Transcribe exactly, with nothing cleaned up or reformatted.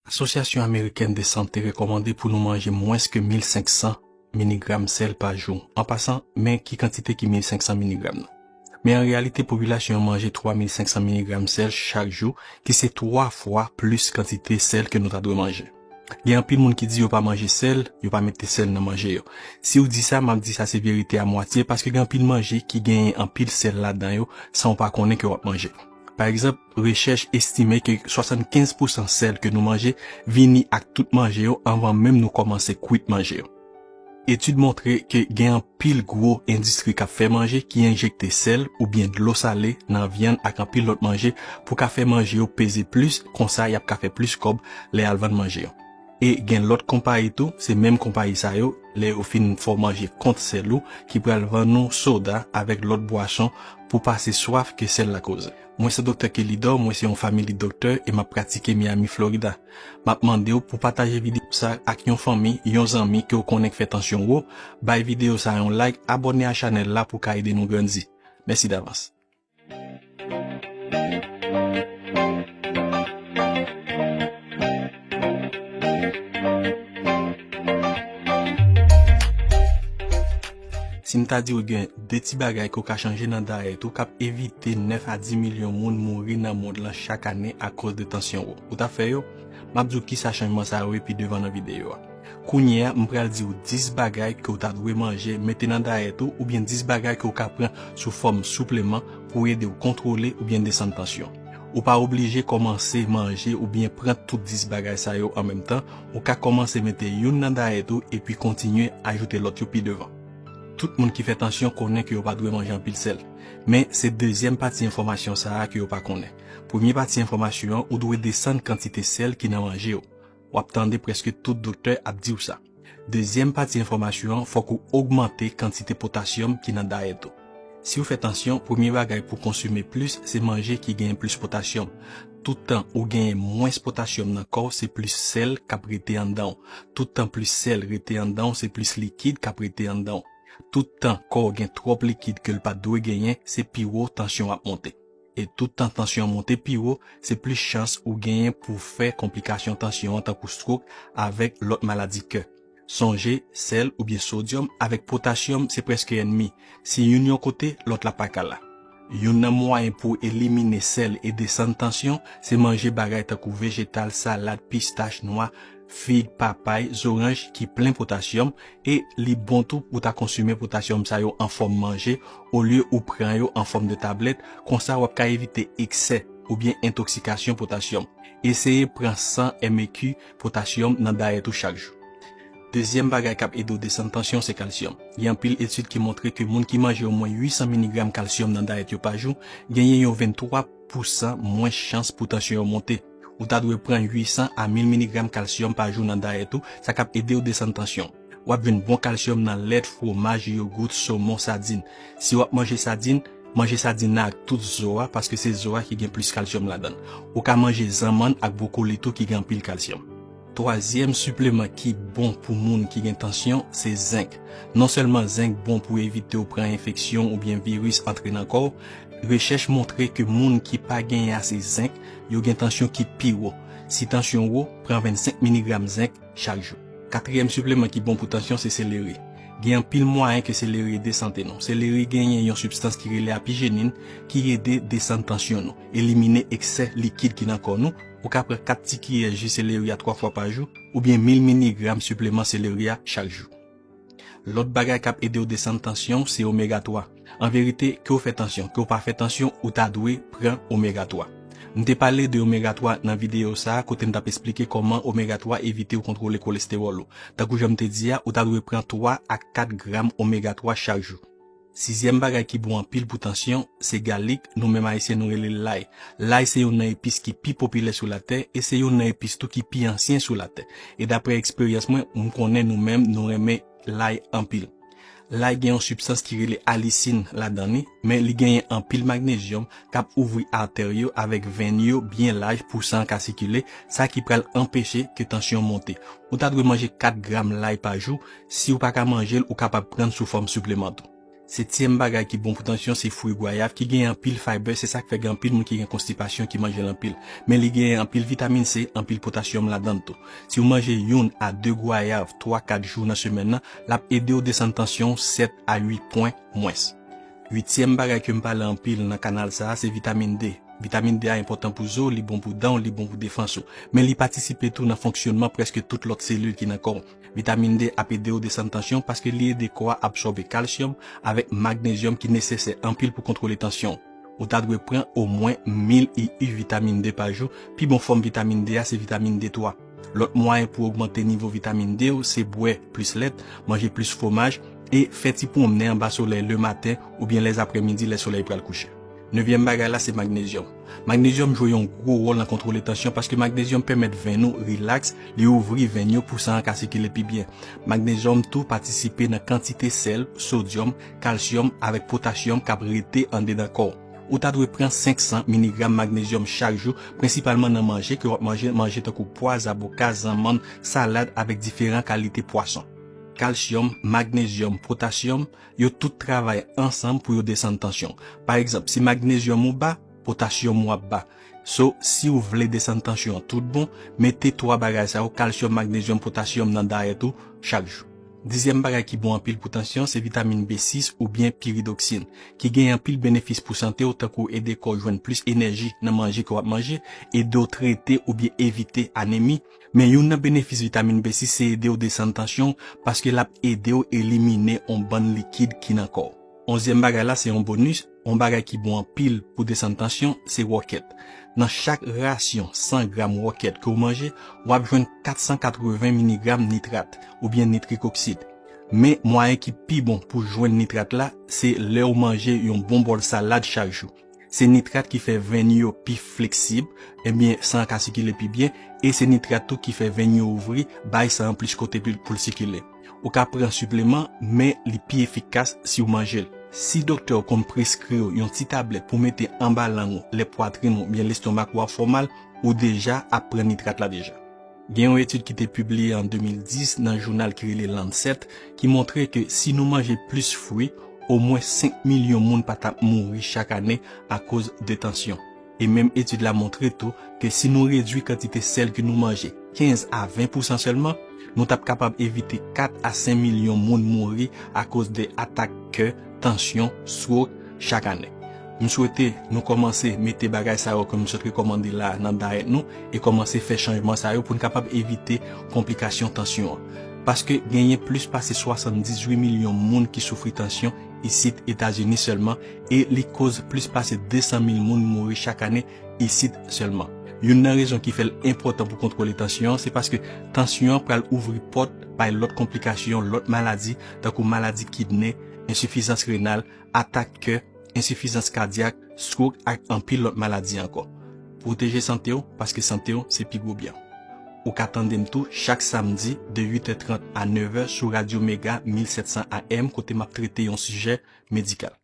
Asosyasyon Amerikèn de Sante rekòmande pou nou manje mwens ke mil senk san miligram sèl pa jou. An pasan, men ki kantite ki mil senk san miligram nan. Men an reyalite, popilasyon an manje twa mil senk san miligram sèl chak jou, ki se twa fwa plis kantite sèl ke nou ta dwe manje. Gen anpil moun ki di yo pa manje sèl, yo pa mete sèl nan manje yo. Si w di sa, m ap di sa se verite a mwatye, paske gen anpil manje ki genyen anpil sèl ladan yo, san w pa konnen ke w ap manje. Pa egzanp, rechèch estime ke swasannkenz pousan sèl ke nou manje vini ak tout manje yo anvan menm nou kòmanse kwit manje yo. Etid montre ke gen anpil gwo endistri k ap fè manje ki enjekte sèl oubyen dlo sale nan vyann ak anpil lòt manje pou ka fè manje yo peze plis, konsa y ap ka fè plis kòb lè y al vann manje yo. E gen lòt konpayi tou, se menm konpayi sa yo, lè yo fin fè w manje kont sèl ou, ki pral vann ou soda avèk lòt bwason pou pase swaf ke sèl la koze. Mwen se Doktè Kelly Dor, mwen se yon family doctor e m ap pratike Miami, Florida. M ap mande w pou pataje videyo sa ak yon fanmi, yon zanmi ke w konnen k fè tansyon wo, bay videyo sa yon like, abòne a chanèl la pou ka ede nou grandi. Mèsi davans. Si m ta di w gen de ti bagay ke w ka chanje nan dayèt ou k ap evite nèf a dis milyon moun mouri nan mond lan chak ane akoz de tansyon wo, ou t ap fè yo? M ap di w kisa chanjman sa yo ye pi devan nan videyo a. Kounye a, m pral di w dis bagay ke w ta dwe manje, mete nan dayèt ou, oubyen dis bagay ke w ka pran sou fòm sipleman pou ede w kontwole oubyen desann tansyon. Ou pa oblije kòmanse manje oubyen pran tout dis bagay sa yo an menm tan, ou ka kòmanse mete youn nan dayèt ou epi kontinye ajoute lòt yo pi devan. Tout moun ki fè tansyon konnen ke yo pa dwe manje anpil sèl. Men, se dezyèm pati enfòmasyon sa a ke yo pa konnen. Premye pati enfòmasyon an, ou dwe desann kantite sèl ki nan manje w. W ap tande prèske tout doktè ap di w sa. Dezyèm pati enfòmasyon an, fòk ou ogmante kantite potasyòm ki nan dayèt ou. Si w fè tansyon, premye bagay pou konsime plis, se manje ki genyen plis potasyòm. Tout tan ou genyen mwens potasyòm nan kò w, se plis sèl k ap rete anndan w. Tout tan plis sèl rete anndan w, se plis likid k ap rete anndan w. Tout tan kò w gen twòp likid ke l pa t dwe genyen, se pi wo tansyon w ap monte. E tout tan tansyon an monte pi wo, se plis chans ou genyen pou w fè konplikasyon tansyon an tankou stroke avèk lòt maladi kè. Sonje, sèl oubyen sodyòm avèk potasyòm se prèske ènmi. Si youn yon kote, lòt la pa ka la. Youn nan mwayen pou w elimine sèl e desann tansyon, se manje bagay tankou vejetal, salad, pistach, nwa, fig, papay, zoranj ki plen potasyòm, e li bon tou pou w ta konsime potasyòm sa yo an fòm manje, olye ou pran yo an fòm de tablèt, konsa w ap ka evite eksè oubyen entoksikasyon potasyòm. Eseye pran san M E Q potasyòm nan dayèt ou chak jou. Dezyèm bagay k ap ede w desann tansyon se kalsyòm. Gen anpil etid ki montre ke moun ki manje omwen uit san miligram kalsyòm nan dayèt yo pa jou genyen yon venntwa pousan mwens chans pou tansyon yo monte. Ou ta dwe pran uit san a mil miligram kalsyòm pa jou nan dayèt ou, sa k ap ede w desann tansyon. W ap jwenn bon kalsyòm nan lèt, fwomaj, yogout, somon, sadin. Si w ap manje sadin, manje sadin nan ak tout zo a, paske se zo a ki gen plis kalsyòm ladan l. Ou ka manje zanmann ak bwokoli tou ki gen anpil kalsyòm. Twazyèm sipleman ki bon pou moun ki gen tansyon, se zenk. Non sèlman zenk bon pou evite w pran enfeksyon oubyen viris antre nan kò w, rechèch montre ke moun ki pa genyen ase zenk, yo gen tansyon ki pi wo. Si tansyon wo, pran vennsenk miligram zenk chak jou. Katriyèm sipleman ki bon pou tansyon se seleri. Gen anpil mwayen ke seleri ede sante nou. Seleri genyen yon sibstans ki rele apijenin ki ede desann tansyon nou, elimine eksè likid ki nan kò nou. Ou ka pran kat ti kiyè ji seleri a twa fwa pa jou, oubyen mil miligram sipleman seleri a chak jou. Lòt bagay k ap ede w desann tansyon w se omega twa. An verite, ke w fè tansyon, ke w pa fè tansyon, ou ta dwe pran omega twa. M te pale de omega twa nan videyo sa a kote m t ap esplike kòman omega twa evite w kontwole kolestewòl ou. Tankou jan m te di a, ou ta dwe pran twa a kat gram omega twa chak jou. Sizyèm bagay ki bon anpil pou tansyon, se galik, nou menm Ayisyen nou rele l lay. Lay se youn nan epis ki pi popilè sou latè e se youn nan epis tou ki pi ansyen sou latè. E daprè eksperyans mwen, m konnen nou menm nou renmen lay anpil. Lay gen yon sibstans ki rele alisin ladan li, men li genyen anpil magnezyòm k ap ouvri atè yo avèk venn yo byen laj pou san an ka sikile, sa ki pral anpeche ke tansyon monte. Ou ta dwe manje kat gram lay pa jou, si w pa ka manje l, ou kapab pran l sou fòm sipleman tou. Setyèm bagay ki bon pou tansyon se fwi gwayav ki gen anpil fiber, se sa k fè gen anpil moun ki gen konstipasyon ki manje l anpil. Men li gen anpil vitamin C, anpil potasyòm ladan l tou. Si w manje youn a de gwayav twa kat jou nan semèn nan, l ap ede w desann tansyon w sèt a uit pwen mwens. Uityèm bagay ke m pale anpil nan kanal sa a se vitamin D. Vitamin D a enpòtan pou zo, li bon pou dan w, li bon pou defans ou. Men li patisipe tou nan fonksyònman prèske tout lòt selil ki nan kò w. Vitamin D ap ede w desann tansyon paske li ede kò a absòbe kalsyòm avèk magnezyòm ki nesesè anpil pou kontwole tansyon w. Ou ta dwe pran omwen mil I U vitamin D pa jou. Pi bon fòm vitamin D a se vitamin D twa. Lòt mwayen pou ogmante nivo vitamin D w se bwè plis lèt, manje plis fwomaj, e fè ti pwonmnen anba solèy lematen oubyen lèzaprèmidi lè solèy pral kouche. Nevyèm bagay la se magnezyòm. Magnezyòm jwe yon gwo wòl nan kontwole tansyon paske magnezyòm pèmèt venn ou rilaks, li ouvri venn yo pou san an ka sikile pi byen. Magnezyòm tou patisipe nan kantite sèl, sodyòm, kalsyòm avèk potasyòm k ap rete andedan kò w. Ou ta dwe pran senk san miligram magnezyòm chak jou, prensipalman nan manje ke w ap manje, manje tankou pwa, zaboka, zanmann, salad avèk diferan kalite pwason. Kalsyòm, magnezyòm, potasyòm, yo tout travay ansanm pou yo desann tansyon. Pa egzanp, si magnezyòm ou ba, potasyòm ou ap ba. So, si w vle desann tansyon an tout bon, mete twa bagay sa yo, kalsyòm, magnezyòm, potasyòm, nan dayèt ou chak jou. Dizyèm bagay ki bon anpil pou tansyon se vitamin B sis oubyen piridoksin, ki gen anpil benefis pou sante w, tankou ede kò w jwenn plis enèji nan manje ke w ap manje, ede w trete oubyen evite anemi. Men youn nan benefis vitamin B sis se ede w desann tansyon w paske l ap ede w elimine yon bann likid ki nan kò w. Onzyèm bagay la se yon bonis, yon bagay ki bon anpil pou desann tansyon se wòkèt. Nan chak rasyon san gram wòkèt ke w manje, w ap jwenn kat san katreven miligram nitrat oubyen nitrik oksid. Men mwayen ki pi bon pou jwenn nitrat la se lè w manje yon bon bòl salad chak jou. Se nitrat ki fè venn yo pi fleksib, ebyen san an ka sikile pi byen, e se nitrat tou ki fè venn yo ouvri, bay san an plis kote pou l sikile. Ou ka pran sipleman, men li pi efikas si w manje l. Si doktè w konn preskri w yon ti tablèt pou mete anba lang ou lè pwatrin ou oubyen lestomak ou ap fè w mal, ou deja ap pran nitrat la deja. Gen yon etid ki te pibliye an de mil dis nan jounal ki rele Lancet ki montre ke si nou manje plis fwi, omwen senk milyon moun pa t ap mouri chak ane akoz de tansyon. E menm etid la montre tou ke si nou redui kantite sèl ke nou manje kenz a ven pousan sèlman, nou t ap kapab evite kat a senk milyon moun mouri akoz de atak kè, tansyon, swok chak ane. M swete nou kòmanse mete bagay sa yo ke m sot rekòmande la nan dayèt nou e kòmanse fè chanjman sa yo pou n kapab evite konplikasyon tansyon an. Paske genyen plis pase swasanndizuit milyon moun ki soufri tansyon isit Etazini sèlman e li koz plis pase de san mil moun mouri chak ane isit sèlman. Youn nan rezon ki fè l enpòtan pou kontwole tansyon an, se paske tansyon an pral ouvri pòt bay lòt konplikasyon, lòt maladi, tankou maladi kidne, ensifizans renal, atak kè, ensifizans kadyak, swok ak anpil lòt maladi ankò. Pwoteje sante w, paske sante w se pi gwo byen w. Ou ka tande m tou chak samdi de uit è trant a nèv è sou Radyo Mega mil sèt san A M kote m ap trete yon sijè medikal.